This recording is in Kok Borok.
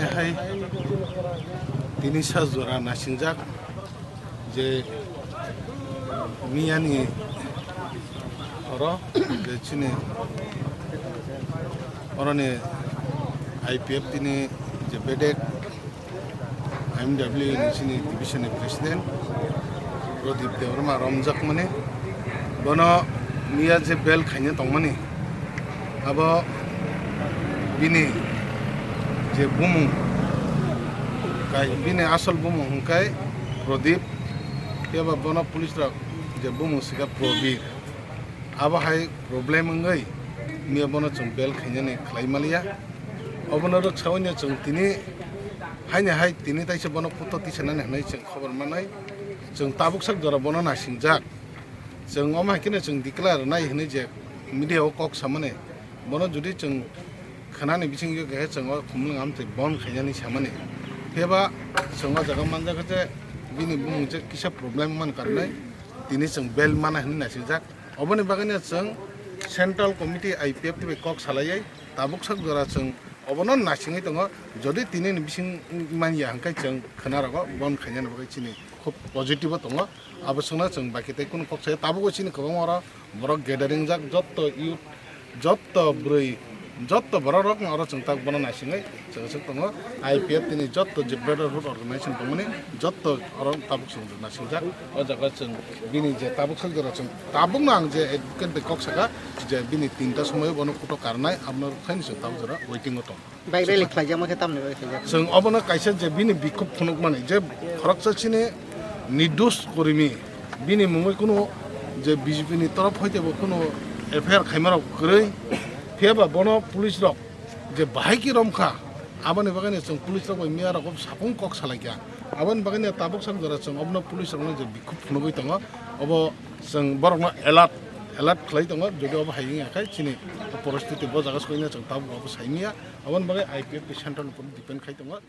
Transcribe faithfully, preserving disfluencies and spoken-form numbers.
Hai tini sa jora nasingjak je miyani oro je chini oroni I P F T ni je bedek M W ni chini division ni president Pradip Debbarma romjakmani, bono miya je bel khaina tongmani, abo bini je bumung, kai bini asol bumung hwnkhe Pradip, phiya ba bono police rok je bumung sika Probir, abo hai problem wngwi miya bono chwng bel khainani khlai maliya. Obono rwksaui no chwng tini haini hai tini taisa bono puto tisanani hwnwi chwng khobor manwi. Chwng tabuk sak jora bono nasingjak. Chwng omo hai kheno chwng declare nai hwnwi je media o kok samani. Bono jodi chwng khwnani bisingtwi khe chwng o khumlwng amtwi bon khainani samani. Phiya ba chwng o jaga manjak je bini bumung je kisa problem man karnai tini chwng bel mana hwnwi nasingjak. Oboni bagwino chwng Central Committee I P F T bai kok salaiwi tabuk sak jora chwng obono naisingwi tongo. Jodi tini ni bising manya hwnkhe chwng khwnarogo bon khainani bagwi chini khub positive o tongo. Abo swngno chwng baki tei kunu kok saya, tabukbo chini kwbangma oro borok gathering jak, jotto youth, jotto bwrwi, jotto borok rokno oro chwng tak bono naisingwi chwng swk tongo. I P F T ni jotto je brotherhood organization tongmani jotto oro tabuk chwng nasingjak. O jaga chwng bini je tabuk sak jora chwng tabukno ang je advocate bai kok saka je bini tinta somoio bono kuto karnai, abono rwkhaini chwng tabuk jora waiting o tong. Bike rally khlaijak ma khe tamni bagwi khlaijak? Chwng obono kaisa je bini bikhub phunukmani je khoroksa chini nirdosh kormi, bini mungwi kunu je B J P ni torof hoite bo kunu F I R khaimarok kwrwi, phiya ba bono police rok je bahai ki romkha, aboni bagwino chwng police rok bai miya rok sapung kok salaikha. Aboni bagwino tabuk sak jora chwng obono police rokno je bikhub phunugwi tongo, obo chwng borokno alert, alert khlai tongo, jodi obo hai wngya khe chini poristiti bo jaga soino chwng tabuk obo saimiya, aboni bagwi I P F T central ni depend khai tongo.